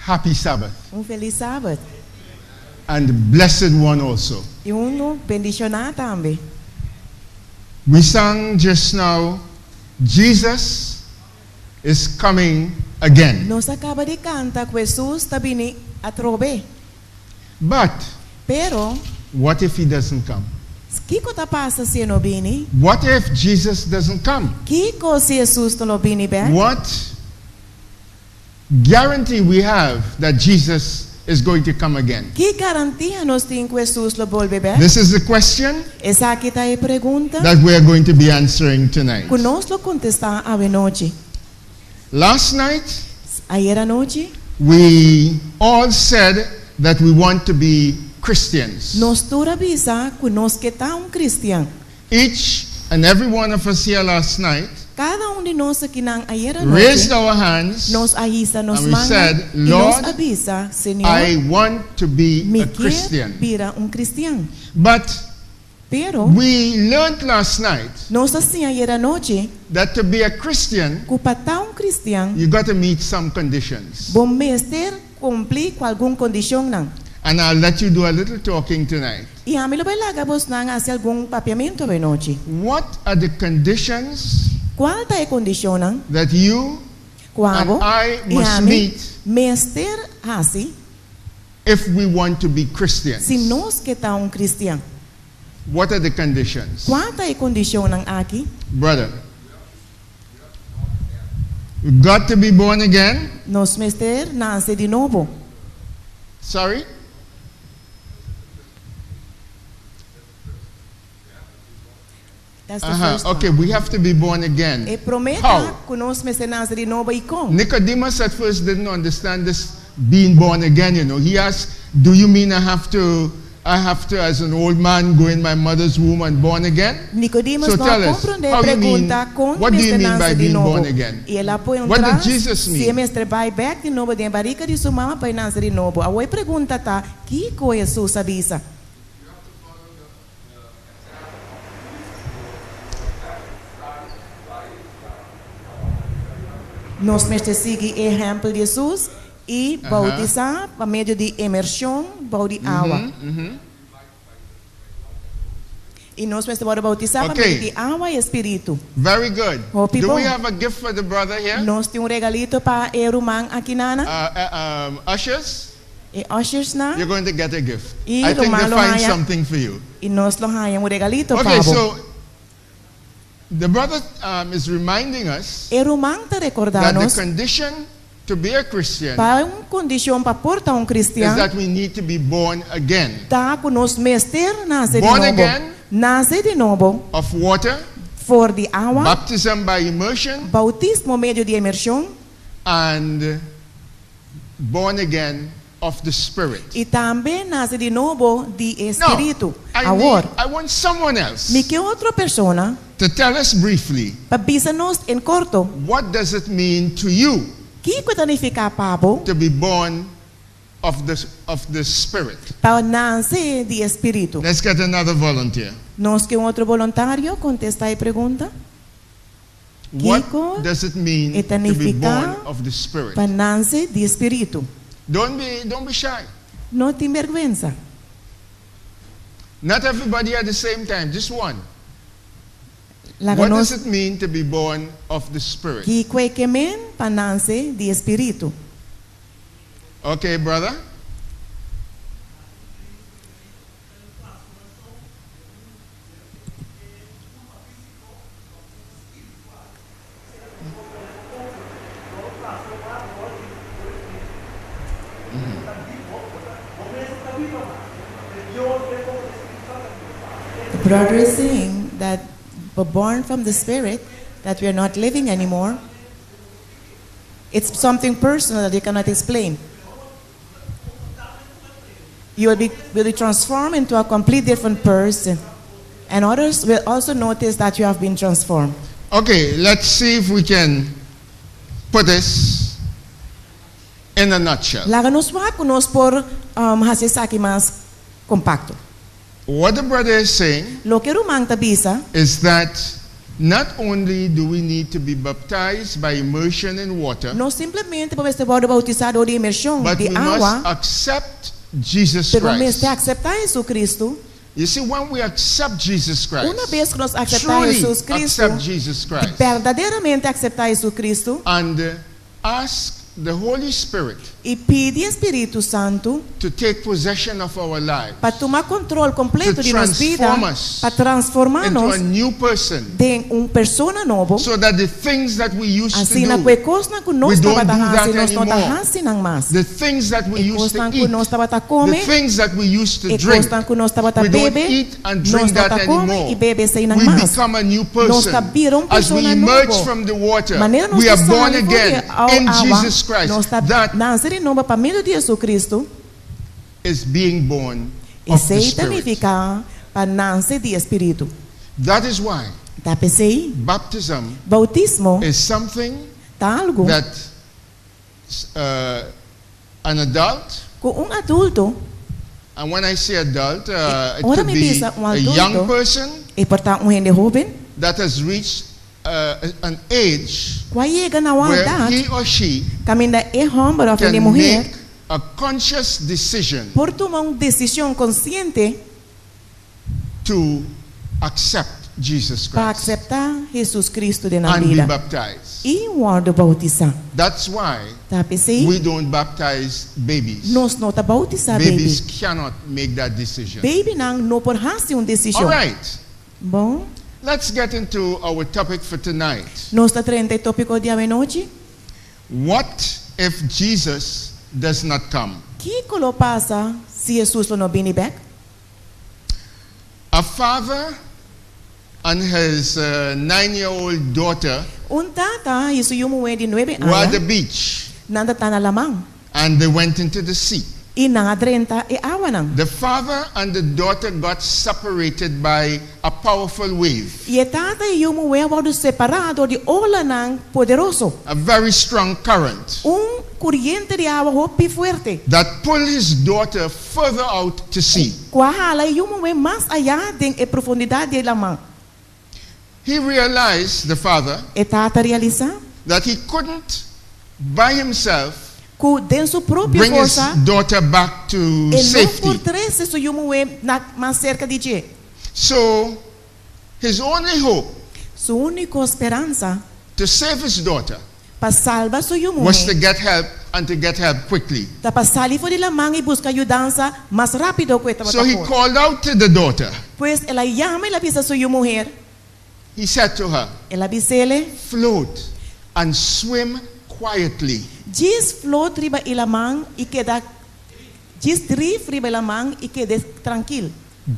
Happy Sabbath. Un felis sabat. And blessed one also. I unu bendishoná tambe. We sang just now, Jesus is coming again. Nos a kaba di kanta ku Hesus ta bini atrobe. But. Pero. What if he doesn't come? Kiko ta pasa si e no bini? What if Jesus doesn't come? Kiko si Hesus no lo bini bèk? What guarantee we have that Jesus is going to come again? Ki garantia nos tin ku Hesus lo bolbe bèk? This is the question Esaki ta e pregunta. that we are going to be answering tonight. Ku nos lo kontestá awenochi. Last night. Ayera nochi. We all said that we want to be Christians. Nos tur a bisa ku nos ke ta un kristian. Each and every one of us here last night. Kada un di nos akinan ayera Raised nochi. our hands. Nos a hisa nos And we mannan said, i nos Lord, a bisa, Señor, I want to be mi a kier Christian. bira un kristian. But Pero. We learned last night. Nos a siña ayer anochi. That to be a Christian. Ku pa ta un kristian. You got to meet some conditions. Bo mester kumpli ku algun kondishonnan. And I'll let you do a little talking tonight. I ami lo bai laga bosnan hasi algun papiamentu awenochi. What are the conditions. Kual ta e kondishonnan. That you Ku and abo I i must ami meet. mester hasi. If we want to be Christians. Si nos ke ta un kristian. What are the conditions? Kua ta e kondishonnan aki? Brother. We got to be born again. Nos mester nase di nobo. Sorry? That's the Aha, first one. okay, we have to be born again. E promé ta How? ku nos mester nase di nobo i kon? Nicodemus at first didn't understand this being born again, you know. He asked, Do you mean I have to, I have to, as an old man, go in my mother's womb and born again? Nicodemus So no a tell us, komprondé e how you mean, pregunta kon what do you mester mean by nase di being nobo. born again? I el a poi un What did tras Jesus si e mean? mester bai bèk di nobo den e barika di su mama pa e nase di nobo. Awor e pregunta ta, Kiko Hesus a bisa? Nos mester sigui e ehèmpel di Hesus i boutisá pa medio di emershon bou di awa. I nos mester wòrdu boutisá pa medio di awa i e spiritu. Very good. Hopi Do bon. we have a gift for the brother here? Nos tin un regalito pa e ruman aki, Nana? Ushers? E ushersnan. You're going to get a gift. I I think ruman they lo find haña. something for you. I nos lo haña un regalito pa Okay, bo. so the brother um, is reminding us E ruman ta rekordá that the nos condition to be a Christian pa un kondishon pa por ta un is kristian that we need to be born again. ta ku nos mester nase di Born nobo. again Nase di nobo of water, for di awa, baptism by immersion, boutismo medio di emershon, and born again of the Spirit. I tambe nase di nobo di e Now, Spiritu. I need, Awor, I want someone else mi ke otro persona to tell us briefly pa bisa nos en korto what does it mean to you kiko ta nifiká pa bo to be born of the, of the Spirit. pa nase di e Spiritu. Let's get another volunteer. Nos ke un otro boluntario kontestá e pregunta. What Kiko does it mean e ta to be nifiká born of the Spirit? pa nase di e Spiritu? Don't be, don't be shy. No tin bèrgwensa. Not everybody at the same time, just one. Laga What nos does it mean to be born of the Spirit? kiko e ke men pa nase di e Spiritu. Okay, brother. The brother is saying that we're born from the Spirit, that we are not living anymore. It's something personal that you cannot explain. You will be, will be transformed into a complete different person. And others will also notice that you have been transformed. Okay, let's see if we can put this in a nutshell. Laga nos wak ku nos por um, hasi esaki mas kompakto. What the brother is saying Loke ruman ta bisa is that Not only do we need to be baptized by immersion in water, No simplemente bo mester wòrdu boutisá dor di imershon but di we must awa, accept Jesus pero Christ. mester akseptá Jesucristo. You see, when we accept Jesus Christ, Una bes ku nos akseptá truly Jesus Cristo, accept Jesus Christ, berdaderamente akseptá Jesucristo, and ask the Holy Spirit i pidi e Spiritu Santu to take possession of our lives, pa tuma kontrol kompleto to di nos bida, transform us pa transformá into nos a new person, den un persona nobo, so that the things that we used to asina do, ku e kosnan ku nos we don't tabata do hasi, that nos no ta anymore. hasi nan mas. The things that we E used to kosnan ku eat, nos tabata the kome, things that we used to e drink, kosnan ku nos tabata we don't bebe, eat and nos drink no that ta kome anymore. i bebe eseinan We mas. become a new Nos ta person. bira un As we persona emerge nobo. from the water, Manera nos we ta are born sali for di again au in awa, Jesus Christ. nos ta That nase di nobo pa medio di Jesucristo. is being born of the Esei ta Spirit. nifiká pa nase di e Spiritu. That is why Ta p'esei, baptism boutismo is something ta algu that an adult, ku un adulto, and when I say adult, it ora could mi be bisa un a young adulto, person e por ta un hende hóben, that has reached an age ku a yega na un where edat he or she kaminda e hòmber òf can hende muhé make a conscious decision por tuma un desishon konsiente to accept Jesus pa Christ akseptá Hesus Kristu den nan and be bida baptized. i wòrdu boutisá. That's why Ta p'esei we don't baptize babies. nos no ta boutisá baby. Babies cannot make that decision. Babynan no por hasi un All desishon. right, Bon, let's get into our topic for tonight. nos ta drenta e tópiko di awenochi. What if Jesus does not come? Kiko lo pasa si Hesus lo no bini bèk? A father and his 9-year-old daughter Un tata i su yu muhé di nuebe were at the aña beach nan ta na laman and they went into the sea. i nan a drenta e awanan. The father and the daughter got separated by a powerful wave, I e tata i e yu muhé a wòrdu separá dor di olanan poderoso, a very strong current un kuriente di awa hopi fuerte, that pulled his daughter further out to sea. ku a hala e yu muhé mas ayá den e profundidat di e laman. He realized, the father, E tata a realisá that he couldn't by himself ku den su propio bring his forsa daughter back to e no por safety. trese su yu muhé na mas serka di dje. So his only hope Su úniko speransa to save his daughter pa salba su yu was to muhé get help and to get help quickly. ta pa sali for di laman i buska yudansa mas rápido ku e So tabata he por. called out to the daughter. Pues el a yama i el a bisa su yu muher. He said to her, El a bis'ele, Float and swim quietly. Djis flot riba e laman i keda djis drif riba e laman i keda trankil.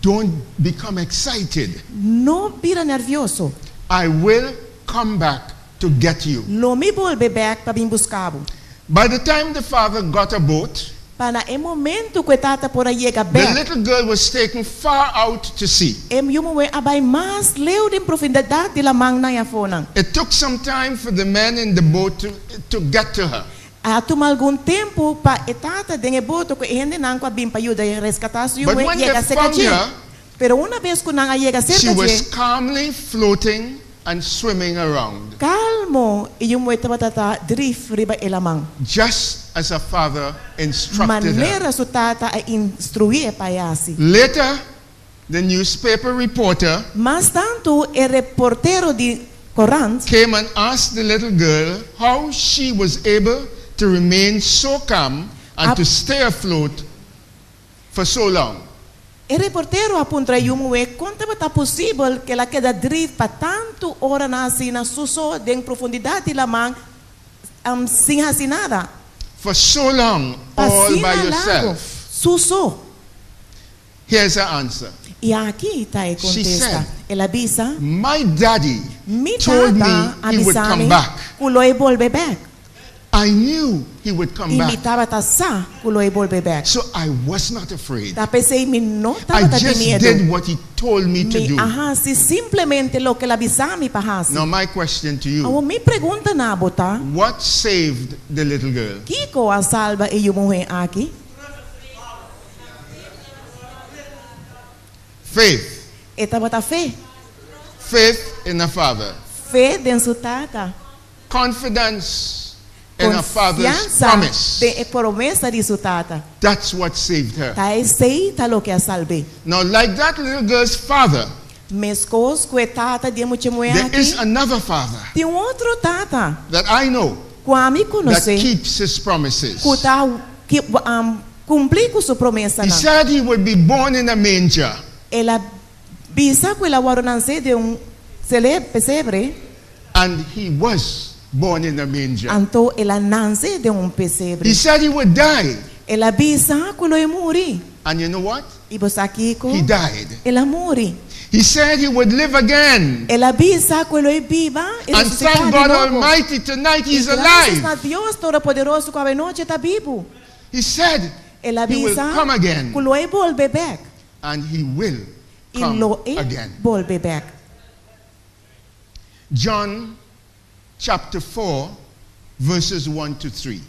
Don't become excited. No bira nervioso. I will come back to get you. Lo mi bolbe bèk pa bin buska bo. By the time the father got a boat, Pa na e momento ku e tata por a yega the bèk, little girl was taken far out to sea. e yu muhé a bai mas leu den profundidat di laman nan afonan. It took some time for the men in the boat to, to get to her. A tuma algun tempu pa e tata den e boto ku e hendenan ku a bin pa yuda reskatá su yu But muhé when yega they serka found dje. her, Pero una bes ku nan a yega she serka was dje, calmly floating and swimming around, kalmo e yu muhé tabata ta drif riba e laman. just as her father instructed her. Manera su tata a instruié pa e hasi. Later, the newspaper reporter Mas tantu e reportero di korant came and asked the little girl how she was able to remain so calm and A to stay afloat for so long. E reportero a puntra e yu muhé kon tabata posibel ku el a keda drif pa tantu oranan asina su so den profundidat di laman sin hasi nada. For so long, Pa all by asina largu, yourself. su so. Here's her answer. I aki ta e She kontesta. said, El a bisa, My daddy Mi told me tata a he would bisa come mi back. ku lo e bolbe bèk. I knew he would come I mi back. tabata sa ku lo e bolbe bèk. So I was not afraid. Ta p'esei mi no I tabata tin just miedu. did what he told me to Mi do. a hasi simplemente loke el a bisa mi pa hasi. Now, my question to you Awor mi pregunta na bo ta, what saved the little girl? Kiko a salba e yu muhé aki? Faith. E tabata fe. Faith in a father. Fe den su tata. Confidence in a father's Konfiansa promise. den e promesa di su tata. That's what saved her. Ta esei ta loke a salb'é. Now, like that little girl's father, Meskos ku e tata di e mucha muhé there aki, is another father tin un otro tata that I know ku ami that konosé keeps his promises. ku ta kumpli ku su He promesanan. said he would be born in a manger. El a bisa ku el a wòrdu nansé den un pesebre. And he was born in a manger. Anto el a nanse den un pesebre. He said he would die. El a bisa ku lo e muri. And you know what? I bo sa kiko? He died. El a muri. He said he would live again. El a bisa ku lo e biba i And resusitá thank di God nobo. Almighty, tonight I he's gracias alive. na Dios Todopoderoso ku awenochi e ta bibu. He said El a he will bisa come again. ku lo e bolbe bèk. And he will I come lo e again. bolbe bèk. John chapter 4, verses 1 to 3.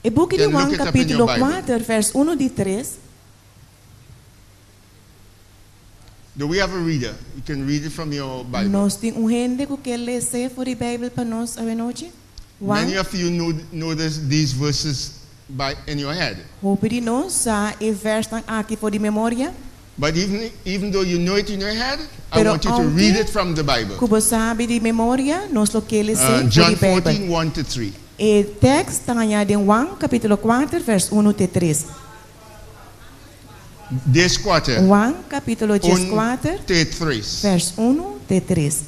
E buki di Can look Juan it up in your kapítulo Bible. 4, vers 1 di 3. Do we have a reader? You can read it from your Bible. Nos tin un hende ku ke lesa for di Beibel pa nos awenochi? Juan, Many of you know these verses by in your head. Hopi di nos sa e vèrsnan aki for di memoria. But even though you know it in your head, I Pero want you to aunke read it from the Bible. ku bo sabi di memoria, nos lo ke lesa for John di Beibel. 14, 1 to 3. E tekst ta hañá den Juan kapítulo 4, vers 1 te 3. 14. Juan kapítulo 1 14, te 3. vers 1 te 3.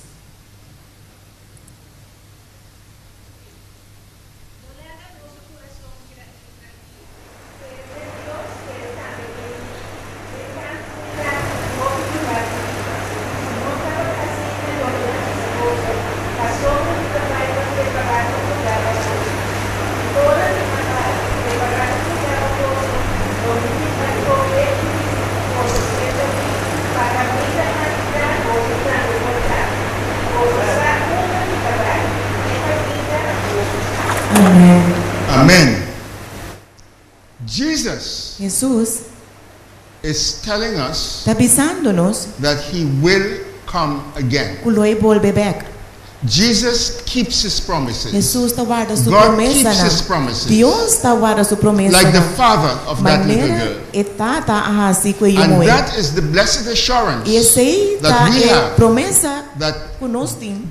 Amen. Amen. Jesus Jesus is telling us ta bisando nos that he will come again. ku lo e bolbe bèk. Jesus keeps his promises. Jesus ta warda su God promesa. keeps his promises. Dios ta warda su promesa. Like the father of that little Manera girl. e tata a hasi ku e And muhé. that is the blessed assurance I esei that ta we e have promesa that ku nos tin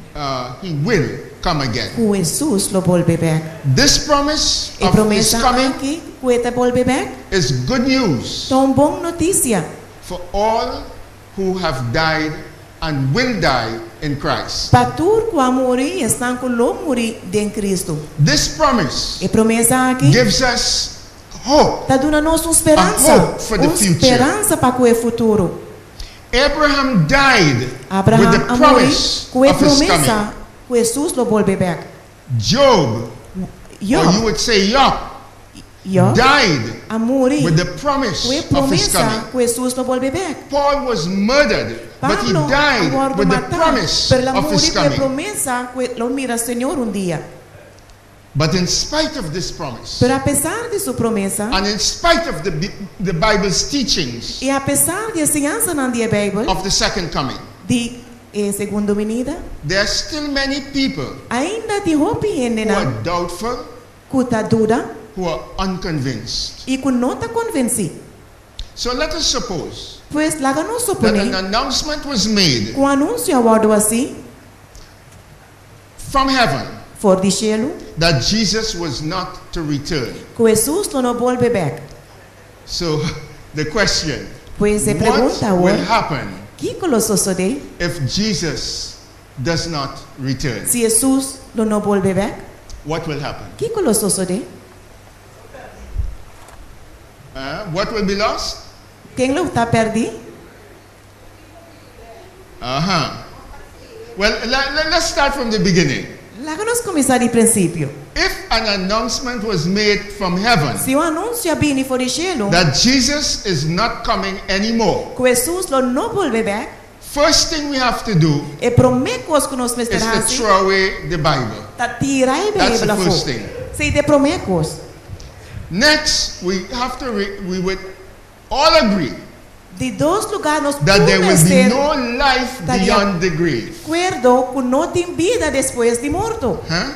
he will come again. ku Jesus lo bolbe bèk. This promise E of his promesa coming aki ku e ta bolbe bèk is good news ta un bon notisia for all who have died and will die in Christ. pa tur ku a muri i esnan ku lo muri den Kristu. This promise E promesa aki gives us hope. ta duna nos un speransa, A hope for the un future. speransa pa ku e futuro. Abraham died with the Abraham a muri promise ku e of his coming. promesa ku Jesus lo bolbe bèk. Job, or you Job, would say Job, Job died a muri with the promise ku e of his promesa coming. ku Jesus lo bolbe bèk. Paul was murdered, but he Pablo a died wòrdu with the matá, promise pero el a of his muri ku e coming. promesa ku lo mira Señor un dia. But in spite of this promise, Pero apesar di su promesa and in spite of the Bible's teachings i apesar di e siñansanan di e Beibel of the second coming, di e segundo binida, there are still many people ainda tin hopi who hendenan are doubtful, ku ta duda who are unconvinced. i ku no ta konvensí. So let us suppose Pues laga nos that suponé an announcement was made ku un anunsio a wòrdu hasí from heaven for di shelu that Jesus was not to return. ku Hesus lo no bolbe bèk. So the question, Pues e what pregunta will awor, happen kiko lo sosodé if Jesus does not return? si Hesus lo no bolbe bèk? What will happen? Kiko lo sosodé? What will be lost? Ken lo ta pèrdí? Uh-huh. Well, let's start from the beginning. Laga nos kuminsá di prinsipio. If an announcement was made from heaven Si un anunsio a bini for di shelu that Jesus is not coming anymore, ku Hesus lo no bolbe bèk, first thing we have to do e promé kos ku nos mester is to hasi throw away the Bible. ta tira e That's the Beibel afó. first thing. Esei ta e promé kos. Next, we have to we would all agree Di dos lugá nos that tur there will be mester no life ta di beyond the grave. akuerdo ku no tin bida despues di morto. Huh?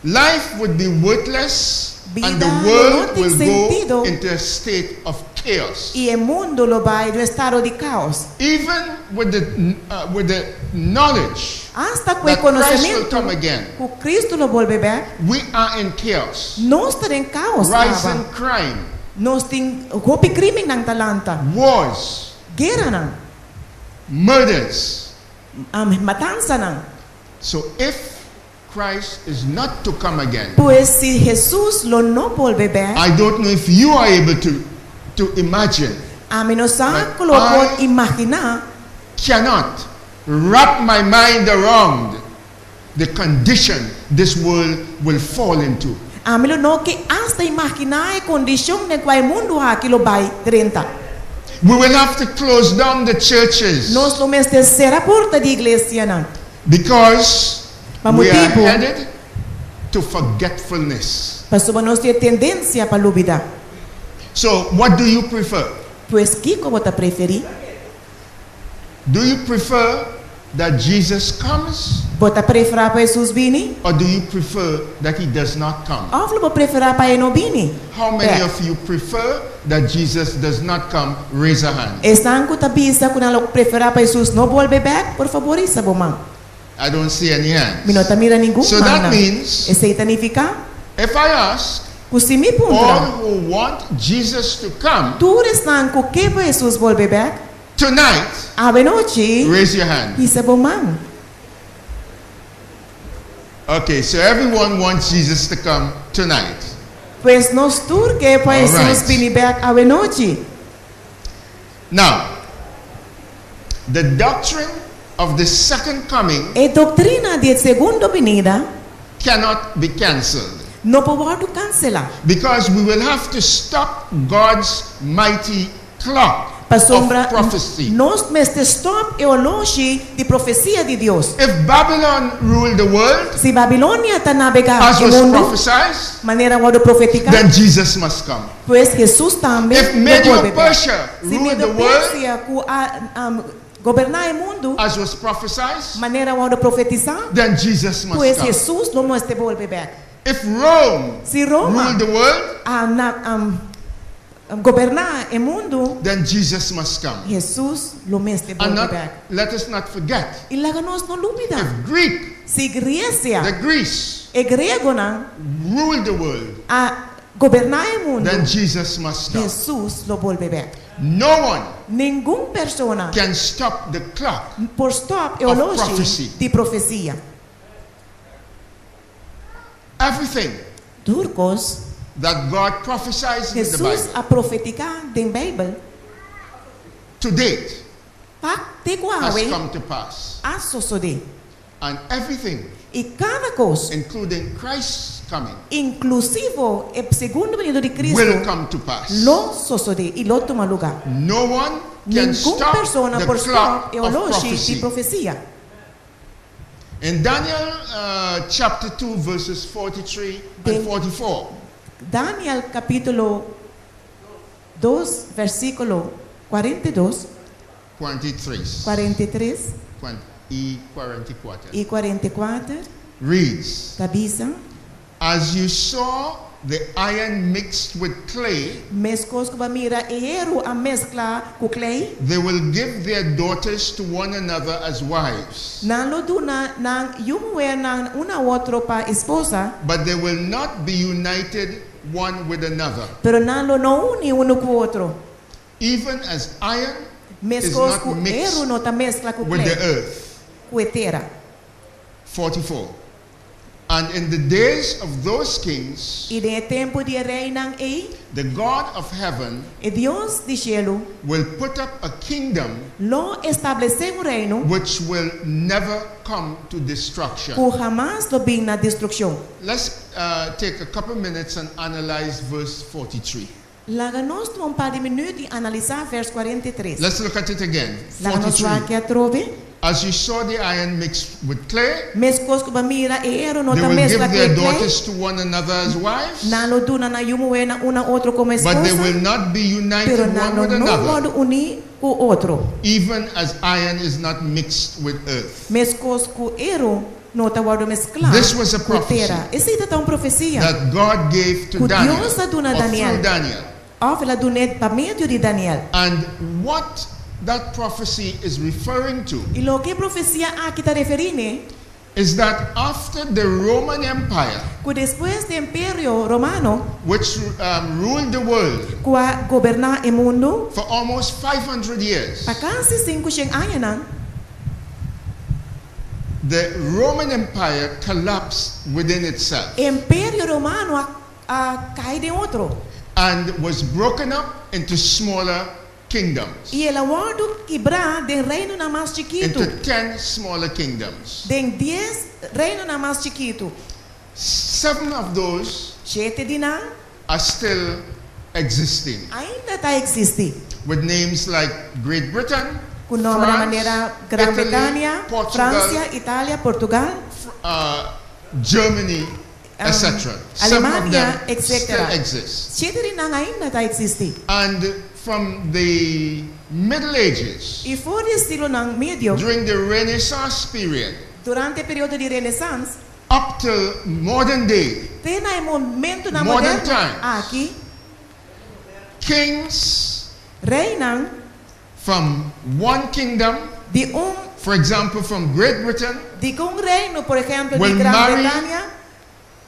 Life would be worthless and Bida the lo no world tin will go sentido into a state of chaos. i e mundu lo bai den un estado di káos. Even with the knowledge Asta ku e that Christ will konosementu come again, ku Kristu lo bolbe bèk, we are in chaos. nos ta den káos Rising kaba. crime, Nos tin hopi krímennan ta lanta, wars, gueranan, murders. matansanan. So if Christ is not to come again, Pues si Hesus lo no bolbe bèk, I don't know if you are able to imagine. Ami no sa But ku lo por I imaginá. cannot wrap my mind around the condition this world will fall into. Ami lo no ke asta imaginá e kondishon den kua e mundu aki lo bai drenta. We will have to close down the churches. Nos lo mester sera porta di iglesianan. Because Pa we are motibu. headed to forgetfulness. Pasobra nos tin e tendensia pa lubidá. So, what do you prefer? Pues kiko bo ta preferí? Do you prefer that Jesus comes Bo ta preferá pa Hesus bini? or do you prefer that he does not come? Òf lo bo preferá pa e no bini? How many Bèk. of you prefer that Jesus does not come? Raise a hand. Esnan ku ta bisa ku nan lo preferá pa Hesus no bolbe bèk, por fabor hisa bo man. I don't see any hands. Mi no ta mira ningun So that man. means Esei ta nifiká if I ask ku si mi puntra all who want Jesus to come tur esnan ku ke pa Hesus bolbe bèk, tonight, awe nochi, raise your hand. hisa bo man. Okay, so everyone wants Jesus to come tonight. Pues nos tur ke pa All Hesus right. bini bèk awe nochi. Now, the doctrine of the second coming E doktrina di e segundo binida cannot be cancelled no por wòrdu kanselá. because we will have to stop God's mighty clock Pasobra of prophecy. nos mester stòp e oloshi di profesia di Dios. If Babylon ruled the world, Si Babilonia ta navegá as e was mundu, prophesied, manera a wòrdu profetisá, then Jesus must come. pues Hesus tambe If lo Medo bolbe bèk. Persia Si ruled Medo the world, Persia ku a goberná e mundu, as was prophesied, manera a wòrdu profetisá, then Jesus must pues come. Hesus lo mester bolbe bèk. If Rome Si Roma ruled the world, a na, goberná e mundu, then Jesus must come. Hesus lo mester And bolbe not, bèk. let us not forget, I laga nos no lubidá. if Greek, Si Gresia, the Greece, e griegonan ruled the world, a goberná e mundu, then Jesus must come. Hesus lo bolbe bèk. No one Ningun persona can stop the clock por stòp e of oloshi prophecy. di profesia. Everything Tur kos that God prophesies in the Hesus Bible a profetisá den Beibel to date pa te has ku awe come to pass. a sosodé. And everything, I kada kos, including Christ's coming, inklusivo e segundo benida di will Kristu, come to pass. lo sosodé i lo tuma lugá. No one can Ningun stop persona the por clock stòp e of oloshi di prophecy. profesia. In Daniel chapter 2, verses 43 and Den 44, Daniel kapítulo 2, versíkulo 42, 43, 43 i 44, i 44, reads, ta bisa, As you saw the iron mixed with clay, Meskos ku bo a mira e heru a meskla ku klei, they will give their daughters to one another as wives, nan lo duna nan yu muhénan un na otro pa esposa, but they will not be united one with another. pero nan lo no uni unu ku otro. Even as iron is Meskos not ku mixed heru no ta meskla ku with the klei, earth. ku e tera. 44. And in the days of those kings, I den e tempu di e reinan ei, the God of heaven e Dios di shelu will put up a kingdom lo establesé un reino which will never come to destruction. ku hamas lo bin na destrukshon. Let's take a couple minutes and analyze verse 43. Laga nos tuma un par di minüt i analisá vèrs 43. Let's look at it again. Laga nos 43. wak atrobe. As you saw the iron mixed with clay, Meskos ku bo a mira e heru no they ta will give meskla ku their e klei. daughters to one another as wives, Nan lo duna nan yu muhénan un na otro komo but they esposa, will not be united pero nan one lo with no another, wòrdu uní ku otro. Even as iron is not mixed with earth. Meskos ku heru no ta wòrdu mesklá This was a ku prophecy tera. Esei ta un profesia that God gave to ku Daniel, Dios a duna or through Daniel. Daniel. Òf el a dun'é pa medio di Daniel. And what that prophecy is referring to I loke e profesia aki ta referí n'e, is that after the Roman Empire, ku despues di Imperio Romano, which ruled the world ku a goberná e mundu for almost 500 years, pa kasi sinkushen añanan, the Roman Empire collapsed within itself. E Imperio Romano a a kai den otro. And was broken up into smaller kingdoms. I el a wòrdu kibrá den reinonan mas chikitu. Into ten smaller kingdoms. Den dies reinonan mas chikitu. Seven of those. Shete di nan. Are still existing. Ainda ta eksistí. With names like Great Britain, Ku nòmber France, manera Gran Italy, Bretania, Portugal, Fransia, Italia, Portugal, Germany, etc. Seven of them Alemania, still etcetera. exist. Shete di nan ainda ta eksistí. And from the Middle Ages, I for di e siglonan medio, during the Renaissance period, durante e periodo di Renesans, up till modern day, te na e momentunan modern moderno times, aki, kings reinan from one kingdom, di un, for example, from Great Britain, di ku un reino, por ehèmpel, di will Gran marry Bretania,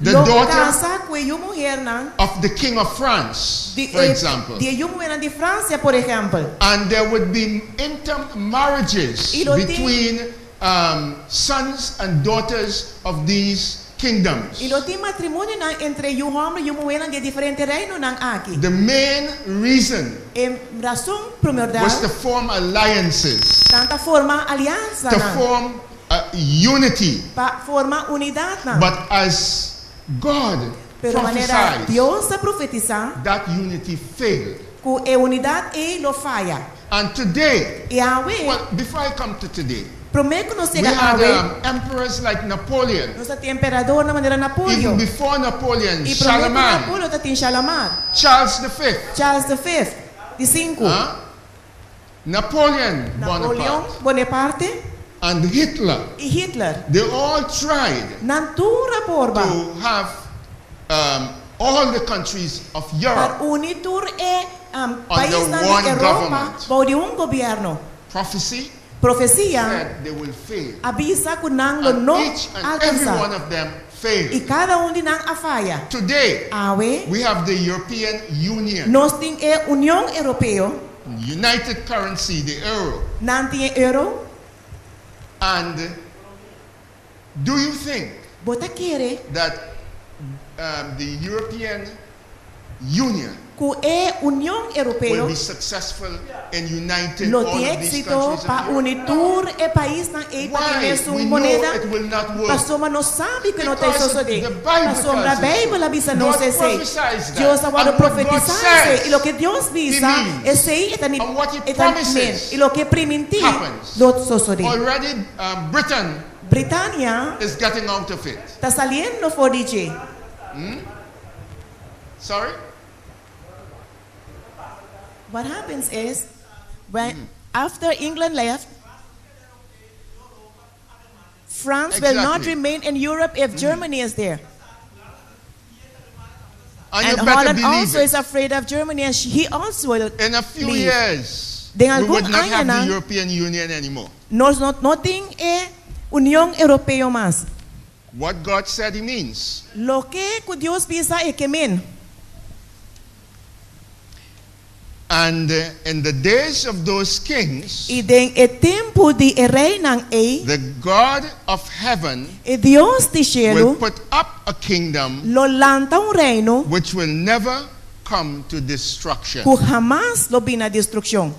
the lo daughter kasa ku e yu muhernan of the king of France, di for e, example. di e yu muhernan di Fransia, por ehèmpel. And there would be intermarriages I lo tin between um, sons and daughters of these kingdoms. I lo tin matrimonionan entre yu hòmber i yu muhénan di e diferente reinonan aki. The main reason E rason was primordial to form alliances, nan ta forma to aliansanan form uh, unity. pa forma unidatnan. But as God Pero manera prophesied, Dios a profetisá that unity failed. ku e unidat ei lo faya. And today, I awe, well, before I come to today, promé ku nos we yega had awe, um, emperors like Napoleon. nos a tin emperadornan manera Even Napoleon. before Napoleon, I promé ku Charlemagne, Napoleon ta tin Shalamar, Charles V. Charles the Fifth, di sinku, Huh? Napoleon Napoleon Bonaparte Bonaparte and Hitler. i Hitler. They all tried Nan tur a porba to have um, all the countries of pa Europe uni tur e um, under paisnan di one Europa government. bou di un gobièrnu. Prophecy Profesia said they will fail. a bisa ku nan lo And no each and every alkansá. one of them I failed. kada un di nan a faya. Today, Awe, we have the European Union, nos tin e Union Europeo, united currency, the euro. nan tin e euro. And do you think Bo ta kere that um, the European Union ku e Union will Europeo be successful in uniting lo all tin of these éksito countries of pa Europe? uni tur e paisnan ei pa tin Why? mesun We know moneda? it will not work. Pasobra nos sabi ku no ta Because sosodé. the Bible Pasobra tells us Beibel so. a bisa nos God esei. prophesies that. Dios a wòrdu And what God profetisá esei. says, I loke Dios He bisa, means. esei e ta And what He e ta men. promises I loke primintí happens. lo sosodé. Already um, Britain Britania is getting out of it. ta saliendo for di dje. Sorry? What happens is, when after England left, France will not Exactly. remain in Europe if Germany is there. And you And better Holland believe also it. is afraid of Germany, and he also will In a few leave. years, Den we algun would not have the añanan, European Union anymore. nos no, no tin e Union Europeo mas. What God said He means. Loke ku Dios bisa e ke men. And uh, in the days of those kings, I den e tempu di e reinan ei, the God of heaven e Dios di will shelu put up a kingdom lo lanta un reino which will never come to destruction. ku hamas lo bin na destrukshon.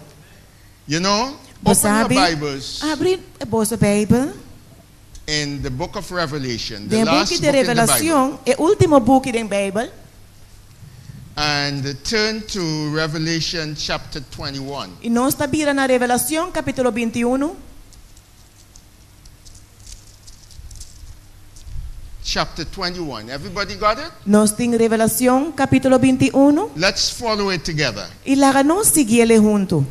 You know, Bo open your sabi, Bibles abri boso Beibel in the book of Revelation, the den last buki book di in the Bible, Revelashon, e último buki den Beibel, and turn to Revelation chapter 21. i nos ta bira na Revelashon kapítulo 21. Chapter 21. Everybody got it? Nos tin Revelashon kapítulo 21 Let's follow it together. i laga nos siguié huntu.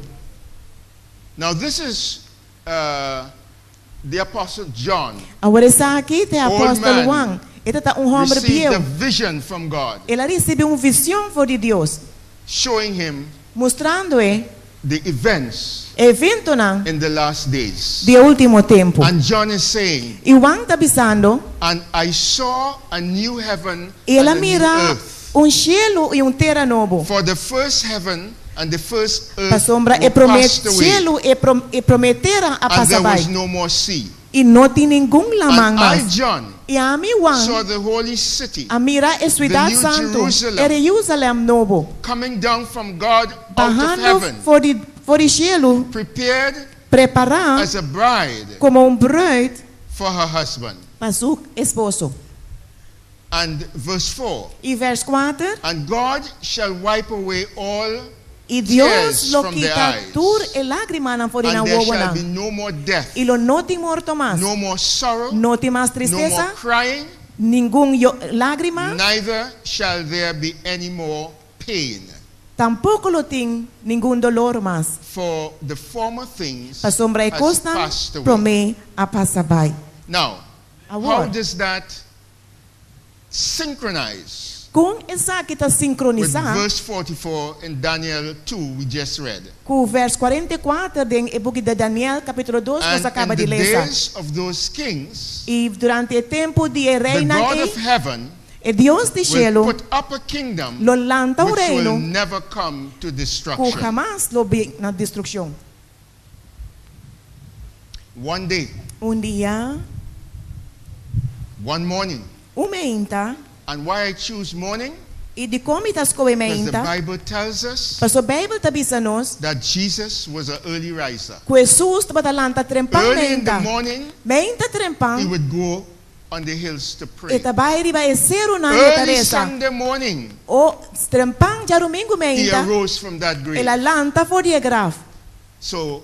Now this is uh, the Apostle John. Awor esaki ta e Old apòstel man Juan. E ta un hòmber Received a bieu. vision from God El a risibí un vision for di Dios, showing him mustrando e the events e eventonan in the last days. di e último tempu. And John is saying, I Juan ta bisando, And I saw a new heaven I el and a a new mira earth. un shelu i un tera nobo, For the first heaven and the first earth pasobra e were promé passed away, shelu i e promé tera a and pasa there was bai, no more sea. i no tin ningun laman And I, mas. John, I ami, saw Juan, the holy city a mira e the siudat new santu, Jerusalem, e Jerusalèm nobo, coming down from God out of bahando heaven, for di for di shelu, prepared prepará as a bride komo un brùit for her husband. pa su esposo. And verse 4 I vèrs kuater, And God shall wipe away all I Dios tears lo from their kita eyes, tur e lágrimanan for di and nan there shall be wowonan, no more death, i lo no tin morto mas, no more sorrow, no tin mas no more tristesa, crying, ningun yo lágrima, neither shall there be any more pain. tampoko lo tin ningun dolor mas, For the former things pasobra e has kosnan passed away. promé a pasa bai. Now, how Awor, does that synchronize kon esaki ta with sinkronisá verse 44 in Daniel 2 we just read? ku vèrs 44 den e buki di Daniel kapítulo 2 nos And a kaba in di the lesa? days of those kings, I durante e tempu di e the reinan God ei, of heaven e Dios di will shelu put up a kingdom lo lanta un which will reino never come to ku destruction. hamas lo bin na destrukshon. One day, Un dia, one morning. un meinta, And why I choose morning? i dikon mi ta skohe Because the meinta, Bible tells us pasobra Beibel ta bisa nos that Jesus was an early riser. ku Hesus tabata lanta trempan Early in the meinta. morning, Meinta he trempan, would go on the hills to e pray. ta bai riba e serunan e ta Early resa. Sunday morning, O trempan djarumingu he meinta, arose from that grave. el a lanta for di e graf. So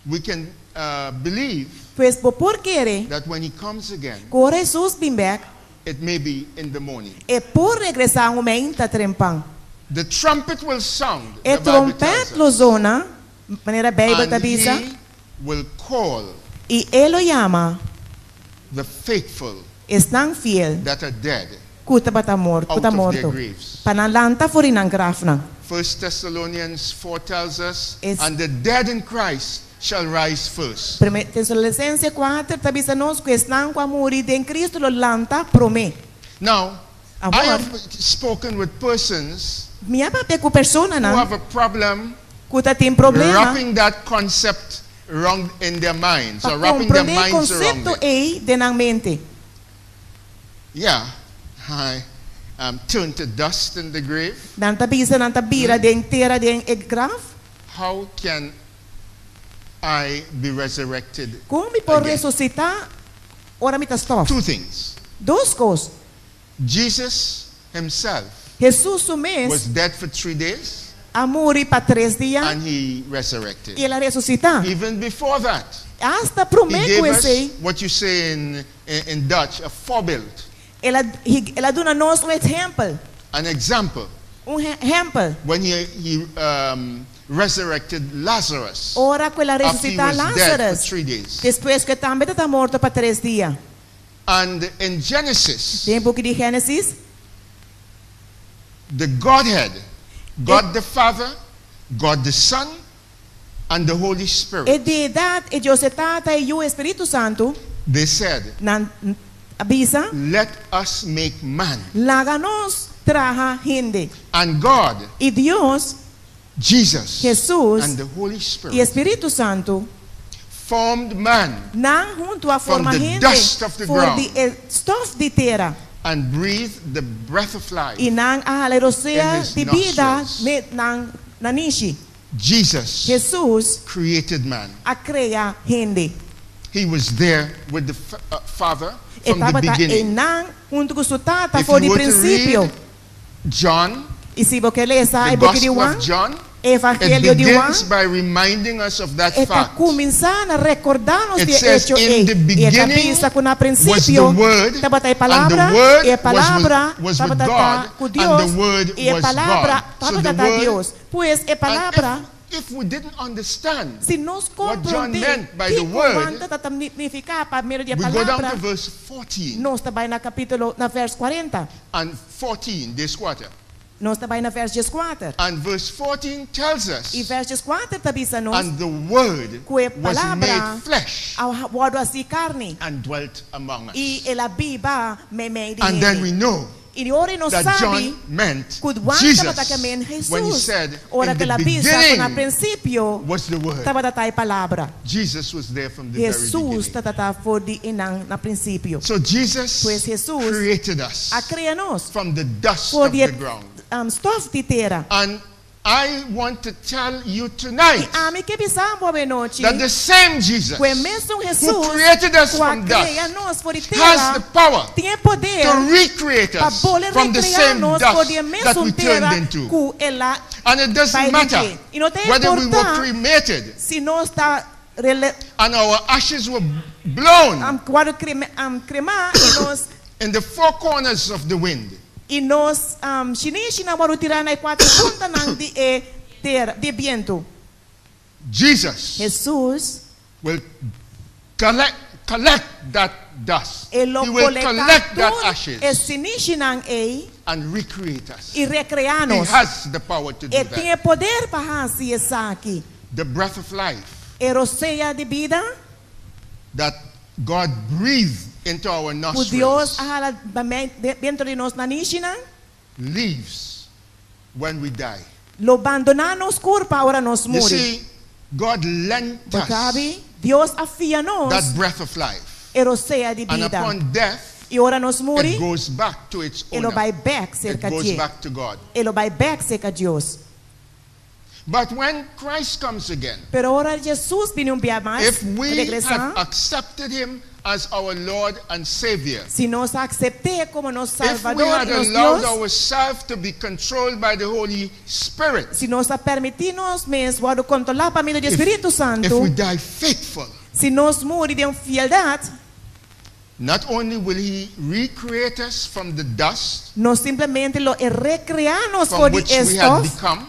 we can uh, believe Pues bo por kere that when he comes again, ku ora Hesus bin bèk, it may be in the morning. e por regresá un meinta trempan. The trumpet will sound, E the Bible tells tròmpèt lo us, zona, manera Beibel ta and bisa, he will call i e lo yama the faithful esnan fiel that are dead ku tabata morto, ku out ta of their morto, graves. pa nan lanta for di nan grafnan. First Thessalonians 4 tells us, Es- and the dead in Christ shall rise first. Promé Tesalonicense 4 ta bisa nos ku esnan ku a muri den Cristo lo lanta promé. Now, I Awor, have spoken with persons mi a papia ku who personanan have a problem ku ta tin problema wrapping that concept around in their minds pa or wrapping their komprondé e minds around konsepto it. ei den nan mente. Yeah, I um, turned to dust in the grave. Nan ta bisa, nan ta bira den tera den e graf. How can I be resurrected Kon mi por again? resusitá ora mi ta stòf? Two things. Dos kos. Jesus himself Hesus su mes was dead for three days a muri pa tres dia and he resurrected. i el a resusitá. Even before that, Asta he promé gave ku us esei, what you say in, in, in Dutch, a voorbeeld, el a, el a duna nos un ehèmpel. an example. Un ehèmpel. When he, he um, resurrected Lazarus Ora ku el a after he resusitá was dead for Lazarus. 3 days. Despues ku e tambe tabata morto pa tres dia. And in Genesis, Den buki di Génesis, the Godhead, God the Father, God the Son, and the Holy e Spirit, Deidat, e Dios e Tata, e Yu, e Spiritu Santu, they said, nan a bisa, Let us make man. laga nos traha hende. And God, I Dios, Jesus, Hesus, and the Holy i Spirit Spiritu Santu, formed man nan huntu a From forma the hende dust of the for ground. di e stòf di tera. and breathed the breath of life. I nan a hala In rosea his di bida nostrils. den nan nanishi. Jesus Hesus created man. a krea hende. He was there with the f- uh, Father E from the tabata beginning. einan huntu ku su tata If for you di were to prinsipio. read John, I si bo ke lesa the e buki di Gospel Juan, of John, it Evangelio di Juan, begins by reminding us of that e ta fact. kuminsá na rekordá nos It di e says, echo "In ei. the I e ta beginning bisa ku na was the prinsipio Word, tabata e and the palabra, Word i e was with, palabra was with tabata God, ku and the Dios, Word i e was palabra God. So tabata the ta Word, Dios. Pues e and palabra if, If we didn't understand Si nos what John komprondé meant by the kiko word, Juan tabata nifiká pa medio di e we go down palabra, to verse 14 nos ta bai na kapítulo, na vèrs 40. and 14, this quarter. Nos ta bai na vèrs 14. And verse 14 tells us, I vèrs 14 ta bisa nos, and the word ku e was palabra made flesh a wòrdu hasí karni and dwelt among us. i el a biba meimei di And then we hende. know I ora nos that sabi John meant ku Juan Jesus tabata ke men when he Hesus said, ora in ku the el a bisa ku na beginning prinsipio was the word. tabata e palabra. Jesus was there from the very Hesus beginning. tabata for di einan na prinsipio. So Jesus Pues Hesus created us a krea nos from the dust for of di the ground. stof di tera. And I want to tell you tonight I ami ke bisa bo awe nochi that the same Jesus ku e mesun who Hesus created us ku a from krea dust nos for di has tera the power tin e poder to recreate pa us bolbe from the rekreá same nos for dust di e that mesun we turned tera into. ku el a And it doesn't bai matter den dje. I no ta whether we were importá cremated si nos ta rele, and our ashes were blown wòrdu krema, kremá i nos in the four corners of the wind. I nos shinishinan wòrdu tirá na e kuater puntanan di e tera, di e bientu. Jesus Hesus will collect, collect that dust. e lo He will kolektá collect that tur e ashes shinishinan ei and recreate us. i rekreá He nos. has the power to do E tin that. e poder pa hasi esaki. The breath of life E rosea di bida that God breathed into our ku nostrils Dios a hala dentro di nos nanishinan leaves when we die. lo bandoná nos kurpa ora nos You muri. see, God lent Bo us sabi, Dios a fia nos that breath of life. e rosea di And bida. upon death, I ora nos it muri, goes back to its e lo owner. bai bèk It serka goes dje. back to God. E lo bai bèk serka Dios. But when Christ comes again, Pero ora Jesus bini un bia mas, if we regresá, have accepted him as our Lord and Savior, si nos aksept'é komo nos if we Salvador had i nos allowed Dios, ourselves to be controlled by the Holy Spirit, si nos a permití nos mes wòrdu kontrolá pa medio di if, Spiritu if Santu, we die faithful, si nos muri den fieldat, not only will he recreate us from the dust no simplemente lo e rekreá nos for from di which we had e stof, become,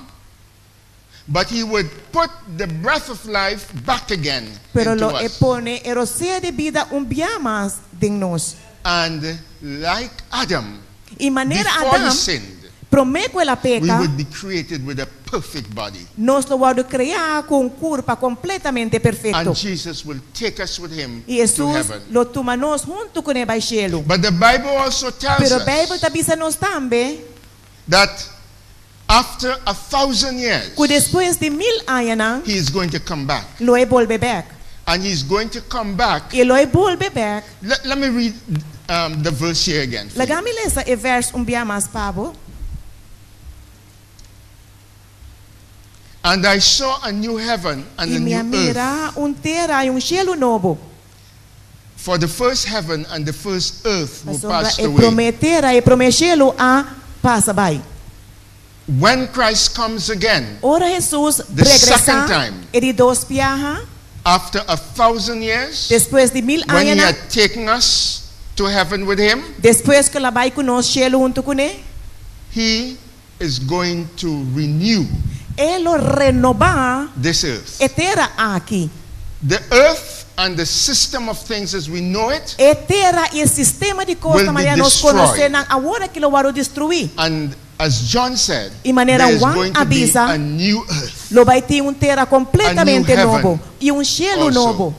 but he would put the breath of life back again pero into lo e us. pone e rosea di bida un bia mas den nos. And like Adam, I manera before he Adam, sinned, promé ku el a we peka, would be created with a perfect body. nos lo wòrdu kreá ku un kurpa kompletamente perfekto. And Jesus will take us with him I to Hesus heaven. lo tuma nos huntu kuné bai shelu. But the Bible also tells Pero us Beibel ta bisa nos tambe that after 1,000 years, ku despues di mil añanan he is going to come back. lo e bolbe bèk. And he's going to come back. I lo e bolbe bèk. Let me read the verse here again. for you. Laga mi lesa e vèrs un bia mas pa bo. And I saw a new heaven and I a mi a new earth. mira un tera i un shelu nobo. For the first heaven and the first earth were Pasobra passed e away. promé tera i e promé shelu a pasa bai. When Christ comes again, Ora Hesus The second regresá time. e di dos biaha, after 1,000 years, despues di mil when he añanan, had taken us to heaven with him, despues ku el a bai ku nos shelu huntu kuné, he is going to renew e lo renobá this earth. e tera aki. The earth and the system of things as we know it, E tera i e sistema di kos Will ta be manera nos destroyed. konosé nan awor aki lo wòrdu destruí. and as John said, I manera there is Juan going to be a bisa, a new earth. Lo bai tin un tera kompletamente A new heaven nobo i un shelu also. nobo.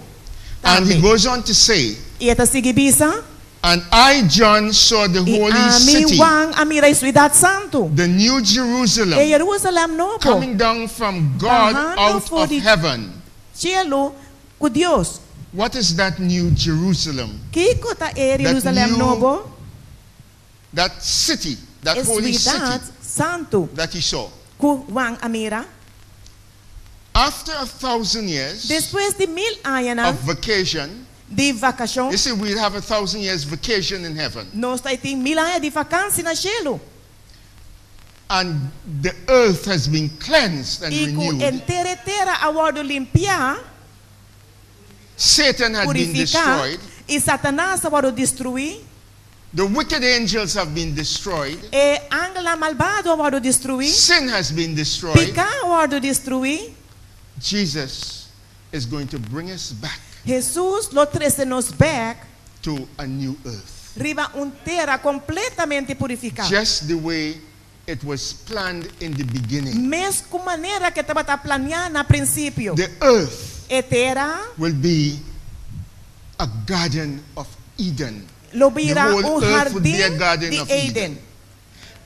And he Tambe. goes on to say, I e ta sigui bisa, and I, John, saw the i holy ami city, Juan a mira e siudat santu, the new Jerusalem, e Jerusalèm nobo, coming down from God Bahando out for of di heaven. shelu ku Dios. What is that new Jerusalem? Kiko ta e Jerusalèm new nobo? That city, that E holy city siudat santu that he saw. ku Juan a mira. After 1,000 years Despues di mil añanan of vacation, di vakashon, you see, we'll have 1,000 years vacation in heaven. nos ta tin mil aña di vakansi na shelu. And the earth has been cleansed and I ku renewed. henter e tera a wòrdu limpiá, Satan had been purifiká, destroyed. i Satanas a wòrdu destruí, The wicked angels have been destroyed. e angelnan malbado a wòrdu destruí, Sin has been destroyed. piká a wòrdu destruí, Jesus is going to bring us back Hesus lo trese nos bèk to a new earth. riba un tera kompletamente purifiká. Just the way it was planned in the beginning. Mes ku manera ku e tabata planiá na prinsipio. The earth E tera will be a garden of Eden. lo bira The whole un earth would be a hardin garden di of Eden. Eden.